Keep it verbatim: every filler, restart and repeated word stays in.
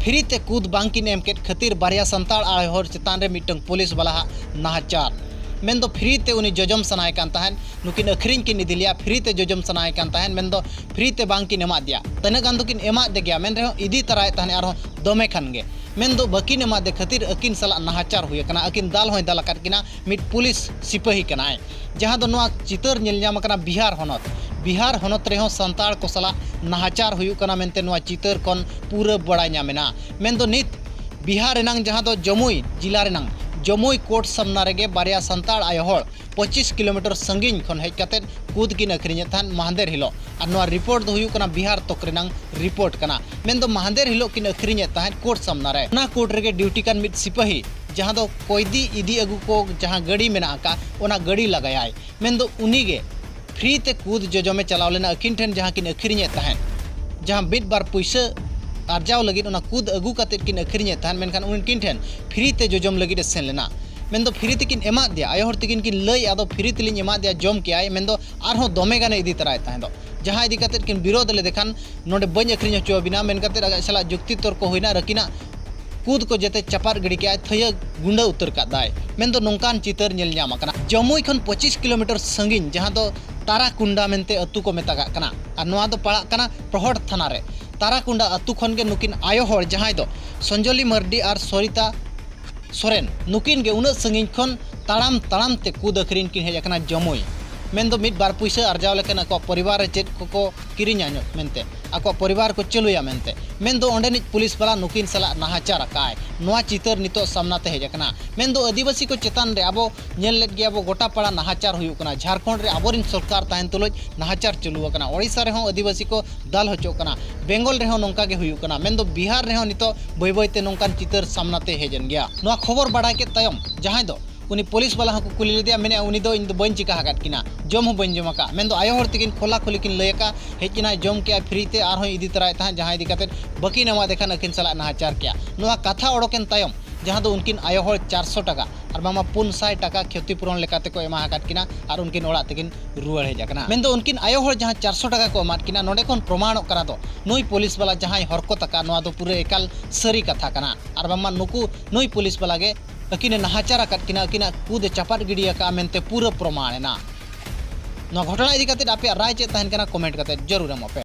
Free ᱛᱮ ᱠᱩᱫ ᱵᱟᱝ ᱠᱤᱱ ᱮᱢ ᱠᱮᱫ ᱠᱷᱟᱹᱛᱤᱨ ᱵᱟᱨᱭᱟ ᱥᱟᱱᱛᱟᱲ ᱟᱭᱳ ᱦᱚᱲ ᱪᱮᱛᱟᱱ ᱨᱮ ᱢᱤᱫᱴᱟᱝ ᱯᱩᱞᱤᱥ ᱵᱟᱞᱟ ᱦᱟᱜ ᱱᱟᱦᱟᱪᱟᱨ᱾ ᱢᱮᱱᱫᱚ ᱯᱷᱨᱤ ᱛᱮ ᱩᱱᱤ ᱡᱚᱡᱚᱢ ᱥᱟᱱᱟᱭᱮ ᱠᱟᱱ ᱛᱟᱦᱮᱸᱫ, ᱱᱩᱠᱤᱱ ᱟᱹᱠᱷᱨᱤᱧ ᱠᱤᱱ ᱤᱫᱤ ᱞᱮᱭᱟ, ᱯᱷᱨᱤ ᱛᱮ ᱡᱚᱡᱚᱢ ᱥᱟᱱᱟᱭᱮ ᱠᱟᱱ ᱛᱟᱦᱮᱸᱫ, ᱢᱮᱱᱫᱚ ᱯᱷᱨᱤ ᱛᱮ ᱵᱟᱝ ᱠᱤᱱ ᱮᱢᱟᱫ ᱫᱮᱭᱟ᱾ ᱛᱤᱱᱟᱹᱜ ᱜᱟᱱ ᱫᱚᱠᱤᱱ ᱮᱢᱟᱫ ᱫᱮ ᱜᱮᱭᱟ, ᱢᱮᱱ ᱨᱮᱦᱚᱸ ᱤᱫᱤ ᱛᱟᱨᱟᱭᱮᱫ ᱛᱟᱦᱮᱸᱫ ᱟᱨᱦᱚᱸ ᱫᱚᱢᱮ ᱠᱷᱟᱱ ᱜᱮ᱾ ᱢᱮᱱᱫᱚ ᱵᱟᱹᱠᱤᱱ ᱮᱢᱟᱫ ᱫᱮ ᱠᱷᱟᱹᱛᱤᱨ ᱟᱹᱠᱤᱱ ᱥᱟᱞᱟᱜ ᱱᱟᱦᱟᱪᱟᱨ ᱦᱩᱭ ᱟᱠᱟᱱᱟ, ᱟᱹᱠᱤᱱ ᱫᱟᱞ ᱦᱚᱸᱭ ᱫᱟᱞ ᱟᱠᱟᱫ ᱠᱤᱱᱟ, ᱢᱤᱫ ᱯᱩᱞᱤᱥ ᱥᱤᱯᱟᱹᱦᱤ ᱠᱟᱱᱟᱭ᱾ ᱡᱟᱦᱟᱸ ᱫᱚ ᱱᱚᱣᱟ ᱪᱤᱛᱟᱹᱨ ᱧᱮᱞ ᱧᱟᱢ ᱟᱠᱟᱱᱟ ᱵᱤᱦᱟᱨ ᱦᱚᱱᱚᱛ᱾ ᱵᱤᱦᱟᱨ ᱦᱚᱱᱚᱛ ᱨᱮᱦᱚᱸ ᱥᱟᱱᱛᱟᱲ ᱠᱚ ᱥᱟᱞᱟᱜ ᱱᱟᱦᱟᱪᱟᱨ ᱦᱩᱭᱩᱜ ᱠᱟᱱᱟ ᱢᱮᱱᱛᱮ ᱱᱚᱣᱟ ᱪᱤᱛᱟᱹᱨ ᱠᱷᱚᱱ ᱯᱩᱨᱟᱹ ᱵᱟᱲᱟᱭ ᱧᱟᱢ ᱮᱱᱟ᱾ ᱢᱮᱱᱫᱚ ᱱᱤᱛ ᱵᱤᱦᱟᱨ ᱨᱮᱱᱟᱝ ᱡᱟᱦᱟᱸ ᱫᱚ ᱡᱚᱢᱩᱭ ᱡᱤᱞᱟ ᱨᱮᱱᱟᱝ ᱡᱚᱢᱩᱭ ᱠᱳᱨᱴ ᱥᱟᱢᱱᱟ ᱨᱮᱜᱮ ᱵᱟᱨᱭᱟ ᱥᱟᱱᱛᱟᱲ ᱟᱭᱳ ᱦᱚᱲ ᱯᱚᱸᱪᱤᱥ ᱠᱤᱞᱳᱢᱤᱴᱟᱨ ᱥᱟᱺᱜᱤᱧ ᱠᱷᱚᱱ ᱦᱮᱡ ᱠᱟᱛᱮᱫ ᱠᱩᱫ ᱠᱤᱱ ᱟᱹᱠᱷᱨᱤᱧᱮᱫ ᱛᱟᱦᱮᱸᱫ ᱢᱟᱦᱫᱮᱨ ᱦᱤᱞᱳᱜ᱾ ᱟᱨ ᱱᱚᱣᱟ ᱨᱤᱯᱳᱨᱴ ᱫᱚ ᱦᱩᱭᱩᱜ ᱠᱟᱱᱟ ᱵᱤᱦᱟᱨ ᱛᱚᱠ ᱨᱮᱱᱟᱝ ᱨᱤᱯᱳᱨᱴ ᱠᱟᱱᱟ᱾ ᱢᱮᱱᱫᱚ ᱢᱟᱦᱫᱮᱨ ᱦᱤᱞᱳᱜ ᱠᱤᱱ ᱟᱹᱠᱷᱨᱤᱧᱮᱫ ᱛᱟᱦᱮᱸᱫ ᱠᱳᱨᱴ ᱥᱟᱢᱱᱟ ᱨᱮ᱾ ᱚᱱᱟ ᱠᱳᱨᱴ ᱨᱮᱜᱮ ᱰᱤᱭᱩᱴᱤ ᱠᱟᱱ ᱢᱤᱫ ᱥᱤᱯᱟᱹᱦᱤ, ᱡᱟᱦᱟᱸ ᱫᱚ ᱠᱚᱭᱫᱤ ᱤᱫᱤ ᱟᱹᱜᱩ ᱠᱚ ᱡᱟᱦᱟᱸ ᱜᱟᱹᱰᱤ ᱢᱮᱱᱟᱜ ᱟᱠᱟᱫ, ᱚᱱᱟ ᱜᱟᱹᱰᱤ ᱞᱟᱜᱟᱭᱟᱭ᱾ ᱢᱮᱱᱫᱚ ᱩᱱᱤᱜᱮ ᱯᱷᱨᱤ ᱛᱮ ᱠᱩᱫ ᱡᱚᱡᱚᱢᱮ ᱪᱟᱞᱟᱣ ᱞᱮᱱᱟ ᱟᱹᱠᱤᱱ ᱴᱷᱮᱱ, ᱡᱟᱦᱟᱸ ᱠᱤᱱ ᱟᱹᱠᱷᱨᱤᱧᱮᱫ ᱛᱟᱦᱮᱸᱫ᱾ ᱡᱟᱦᱟᱸ ᱢᱤᱫ ᱵᱟᱨ ᱯᱩᱭᱥᱟᱹ ᱟᱨᱡᱟᱣ ᱞᱟᱹᱜᱤᱫ ᱚᱱᱟ ᱠᱩᱫ ᱟᱹᱜᱩ ᱠᱟᱛᱮᱫ ᱠᱤᱱ ᱟᱹᱠᱷᱨᱤᱧᱮᱫ ᱛᱟᱦᱮᱸᱫ, ᱢᱮᱱᱠᱷᱟᱱ ᱩᱱᱠᱤᱱ ᱴᱷᱮᱱ ᱯᱷᱨᱤ ᱛᱮ ᱡᱚᱡᱚᱢ ᱞᱟᱹᱜᱤᱫ ᱮ ᱥᱮᱱ ᱞᱮᱱᱟ᱾ ᱢᱮᱱᱫᱚ ᱯᱷᱨᱤ ᱛᱮᱠᱤᱱ ᱮᱢᱟᱫ ᱫᱮᱭᱟ, ᱟᱭᱳ ᱦᱚᱲ ᱛᱟᱹᱠᱤᱱ ᱠᱤᱱ ᱞᱟᱹᱭᱮᱫᱼᱟ, ᱟᱫᱚ ᱯᱷᱨᱤ ᱛᱮᱞᱤᱧ ᱮᱢᱟᱫ ᱫᱮᱭᱟ, ᱡᱚᱢ ᱠᱮᱜᱼᱟᱭ, ᱢᱮᱱᱫᱚ ᱟᱨᱦᱚᱸ ᱫᱚᱢᱮ ᱜᱟᱱᱮ ᱤᱫᱤ ᱛᱟᱨᱟᱭᱮᱫ ᱛᱟᱦᱮᱸᱫ᱾ ᱡᱟᱦᱟᱸ ᱤᱫᱤ ᱠᱟᱛᱮᱫ ᱠᱤᱱ ᱵᱤᱨᱳᱫ ᱞᱮᱫᱮ ᱠᱷᱟᱱ, ᱱᱚᱰᱮ ᱵᱟᱹᱧ ᱟᱹᱠᱷᱨᱤᱧ ᱦᱚᱪᱚ ᱟᱹᱵᱤᱱᱟ ᱢᱮᱱ ᱠᱟᱛᱮᱫ ᱟᱡ ᱥᱟᱞᱟᱜ ᱡᱩᱠᱛᱤ ᱛᱚᱨᱠᱚ ᱦᱩᱭᱱᱟ᱾ ᱟᱨ ᱟᱹᱠᱤᱱᱟᱜ ᱠᱩᱫ ᱠᱚ ᱡᱮᱛᱮ ᱪᱟᱯᱟᱫ ᱜᱤᱰᱤ ᱠᱮᱜᱼᱟᱭ, ᱛᱷᱟᱹᱭᱟᱹ ᱜᱩᱸᱰᱟᱹ ᱩᱛᱟᱹᱨ ᱠᱟᱫᱟᱭ᱾ ᱢᱮᱱᱫᱚ ᱱᱚᱝᱠᱟᱱ ᱪᱤᱛᱟᱹᱨ ᱧᱮᱞ ᱧᱟᱢ ᱟᱠᱟᱱᱟ᱾ ᱡᱟᱹᱢᱩᱭ ᱠᱷᱚᱱ ᱯᱚᱸᱪᱤᱥ ᱠᱤᱞᱳᱢᱤᱴᱟᱨ ᱥᱟᱺᱜᱤᱧ, ᱡᱟᱦᱟᱸ ᱫᱚ ᱛᱟᱨᱟᱠᱩᱱᱰᱟ ᱢᱮᱱᱛᱮ ᱟᱹᱛᱩ ᱠᱚ ᱢᱮᱛᱟᱜᱟᱜ ᱠᱟᱱᱟ, ᱟᱨ ᱱᱚᱣᱟ ᱫᱚ ᱯᱟᱲᱟᱜ ᱠᱟᱱᱟ ᱯᱨᱚᱦᱚᱴ ᱛᱷᱟᱱᱟ ᱨᱮ᱾ ᱛᱟᱨᱟᱠᱩᱱᱰᱟ ᱟᱹᱛᱩ ᱠᱷᱚᱱ ᱜᱮ ᱱᱩᱠᱤᱱ ᱟᱭᱳ ᱦᱚᱲ, ᱡᱟᱦᱟᱸᱭ ᱫᱚ ᱥᱚᱧᱡᱚᱞᱤ ᱢᱟᱨᱰᱤ ᱟᱨ ᱥᱚᱨᱤᱛᱟ ᱥᱚᱨᱮᱱ, ᱱᱩᱠᱤᱱ ᱜᱮ ᱩᱱᱟᱹᱜ ᱥᱟᱺᱜᱤᱧ ᱠᱷᱚᱱ ᱛᱟᱲᱟᱢ ᱛᱟᱲᱟᱢ ᱛᱮ ᱠᱩᱫ ᱟᱹᱠᱷᱨᱤᱧ ᱠᱤᱱ ᱦᱮᱡ ᱟᱠᱟᱱᱟ ᱡᱟᱹᱢᱩᱭ᱾ ᱢᱮᱱᱫᱚ ᱢᱤᱫ ᱵᱟᱨ ᱯᱩᱭᱥᱟᱹ ᱟᱨᱡᱟᱣ ᱞᱮᱠᱷᱟᱱ ᱟᱠᱚᱣᱟᱜ ᱯᱚᱨᱤᱵᱟᱨ ᱨᱮ ᱪᱮᱫ ᱠᱚᱠᱚ ᱠᱤᱨᱤᱧᱟ ᱧᱚᱜ ᱢᱮᱱᱛᱮ, ᱟᱠᱚᱣᱟᱜ ᱯᱚᱨᱤᱵᱟᱨ ᱠᱚ ᱪᱟᱹᱞᱩᱭᱟ ᱢᱮᱱᱛᱮ᱾ ᱢᱮᱱᱫᱚ ᱚᱸᱰᱮᱱᱤᱡ ᱯᱩᱞᱤᱥ ᱵᱟᱞᱟ ᱱᱩᱠᱤᱱ ᱥᱟᱞᱟᱜ ᱱᱟᱦᱟᱪᱟᱨ ᱟᱠᱟᱫᱼᱟᱭ᱾ ᱱᱚᱣᱟ ᱪᱤᱛᱟᱹᱨ ᱱᱤᱛᱚᱜ ᱥᱟᱢᱱᱟ ᱛᱮ ᱦᱮᱡ ᱟᱠᱟᱱᱟ᱾ ᱢᱮᱱᱫᱚ ᱟᱹᱫᱤᱵᱟᱹᱥᱤ ᱠᱚ ᱪᱮᱛᱟᱱ ᱨᱮ ᱟᱵᱚ ᱧᱮᱞ ᱞᱮᱫ ᱜᱮᱭᱟ ᱵᱚ, ᱜᱚᱴᱟ ᱯᱟᱲᱟ ᱱᱟᱦᱟᱪᱟᱨ ᱦᱩᱭᱩᱜ ᱠᱟᱱᱟ᱾ ᱡᱷᱟᱲᱠᱷᱚᱸᱰ ᱨᱮ ᱟᱵᱚᱨᱮᱱ ᱥᱚᱨᱠᱟᱨ ᱛᱟᱦᱮᱱ ᱛᱩᱞᱩᱡ ᱱᱟᱦᱟᱪᱟᱨ ᱪᱟᱹᱞᱩ ᱟᱠᱟᱱᱟ᱾ ᱳᱰᱤᱥᱟ ᱨᱮᱦᱚᱸ ᱟᱹᱫᱤᱵᱟᱹᱥᱤ ᱠᱚ ᱫᱟᱞ ᱦᱚᱪᱚᱜ ᱠᱟᱱᱟ᱾ ᱵᱮᱝᱜᱚᱞ ᱨᱮᱦᱚᱸ ᱱᱚᱝᱠᱟ ᱜᱮ ᱦᱩᱭᱩᱜ ᱠᱟᱱᱟ᱾ ᱢᱮᱱᱫᱚ ᱵᱤᱦᱟᱨ ᱨᱮᱦᱚᱸ ᱱᱤᱛᱚᱜ ᱵᱟᱹᱭ ᱵᱟᱹᱭ ᱛᱮ ᱱᱚᱝᱠᱟᱱ ᱪᱤᱛᱟᱹᱨ ᱥᱟᱢᱱᱟ ᱛᱮ ᱦᱮᱡ ᱮᱱ ᱜᱮᱭᱟ᱾ ᱱᱚᱣᱟ ᱠᱷᱚᱵᱚᱨ ᱵᱟᱰᱟᱭ ᱠᱮᱫ ᱛᱟᱭᱚᱢ ᱡᱟᱦᱟᱸᱭ ᱫᱚ ᱩᱱᱤ ᱯᱩᱞᱤᱥ ᱵᱟᱞᱟ ᱦᱚᱸᱠᱚ ᱠᱩᱞᱤ ᱞᱮᱫᱮᱭᱟ, ᱢᱮᱱᱮᱫᱼᱟ, "ᱩᱱᱤ ᱫᱚ ᱤᱧ ᱫᱚ ᱵᱟᱹᱧ ᱪᱤᱠᱟ ᱟᱠᱟᱫ ᱠᱤᱱᱟ, ᱡᱚᱢ ᱦᱚᱸ ᱵᱟᱹᱧ ᱡᱚᱢ ᱟᱠᱟᱫ᱾" ᱢᱮᱱᱫᱚ ᱟᱭᱳ ᱦᱚᱲ ᱛᱟᱹᱠᱤᱱ ᱠᱷᱚᱞᱟ ᱠᱷᱚᱞᱤ ᱠᱤᱱ ᱞᱟᱹᱭ ᱟᱠᱟᱫ, ᱦᱮᱡ ᱮᱱᱟᱭ, ᱡᱚᱢ ᱠᱮᱜᱼᱟᱭ ᱯᱷᱨᱤ ᱛᱮ, ᱟᱨᱦᱚᱸᱭ ᱤᱫᱤ ᱛᱚᱨᱟᱭᱮᱫ ᱛᱟᱦᱮᱸᱫ, ᱡᱟᱦᱟᱸ ᱤᱫᱤ ᱠᱟᱛᱮᱫ ᱵᱟᱹᱠᱤᱱ ᱮᱢᱟ ᱫᱮ ᱠᱷᱟᱱ ᱟᱹᱠᱤᱱ ᱥᱟᱞᱟᱜ ᱱᱟᱦᱟᱪᱟᱨ ᱠᱮᱭᱟ᱾ ᱱᱚᱣᱟ ᱠᱟᱛᱷᱟ ᱚᱰᱚᱠᱮᱱ ᱛᱟᱭᱚᱢ ᱡᱟᱦᱟᱸ ᱫᱚ ᱩᱱᱠᱤᱱ ᱟᱭᱳ ᱦᱚᱲ ᱪᱟᱨᱥᱚ ᱴᱟᱠᱟ ᱟᱨ ᱵᱟᱝᱢᱟ ᱯᱩᱱ ᱥᱟᱭ ᱴᱟᱠᱟ ᱠᱷᱚᱛᱤ ᱯᱩᱨᱚᱱ ᱞᱮᱠᱟᱛᱮ ᱠᱚ ᱮᱢᱟ ᱟᱠᱟᱫ ᱠᱤᱱᱟ ᱟᱨ ᱩᱱᱠᱤᱱ ᱚᱲᱟᱜ ᱛᱮᱠᱤᱱ ᱨᱩᱣᱟᱹᱲ ᱦᱮᱡ ᱟᱠᱟᱱᱟ᱾ ᱢᱮᱱᱫᱚ ᱩᱱᱠᱤᱱ ᱟᱭᱳ ᱦᱚᱲ ᱡᱟᱦᱟᱸ ᱪᱟᱨᱥᱚ ᱴᱟᱠᱟ ᱠᱚ ᱮᱢᱟᱫ ᱠᱤᱱᱟ, ᱱᱚᱸᱰᱮ ᱠᱷᱚᱱ ᱯᱨᱚᱢᱟᱬᱚᱜ ᱠᱟᱱᱟ ᱫᱚ ᱱᱩᱭ ᱯᱩᱞᱤᱥ ᱵᱟᱞᱟ ᱡᱟᱦᱟᱸᱭ ᱦᱚᱨᱠᱚᱛ ᱟᱠᱟᱫ, ᱱᱚᱣᱟ ᱫᱚ ᱯᱩᱨᱟᱹ ᱮᱠᱟᱞ ᱥᱟᱹᱨᱤ ᱠᱟᱛᱷᱟ ᱠᱟᱱᱟ᱾ ᱟᱨ ᱵᱟᱝᱢᱟ ᱱᱩᱠᱩ, ᱱᱩᱭ ᱯᱩᱞᱤᱥ ᱵᱟᱞᱟ ᱜᱮ ᱟᱹᱠᱤᱱᱮ ᱱᱟᱦᱟᱪᱟᱨ ᱟᱠᱟᱫ ᱠᱤᱱᱟ, ᱟᱹᱠᱤᱱᱟᱜ ᱠᱩᱫ ᱮ ᱪᱟᱯᱟᱫ ᱜᱤᱰᱤ ᱟᱠᱟᱫᱼᱟ ᱢᱮᱱᱛᱮ ᱯᱩᱨᱟᱹ ᱯᱨᱚᱢᱟᱬ ᱮᱱᱟ᱾ ᱱᱚᱣᱟ ᱜᱷᱚᱴᱚᱱᱟ ᱤᱫᱤ ᱠᱟᱛᱮ ᱟᱯᱮᱭᱟᱜ ᱨᱟᱭ ᱪᱮᱫ ᱛᱟᱦᱮᱱ ᱠᱟᱱᱟ, ᱠᱚᱢᱮᱱᱴ ᱠᱟᱛᱮ ᱡᱟᱹᱨᱩᱲ ᱮᱢᱚᱜ ᱯᱮ᱾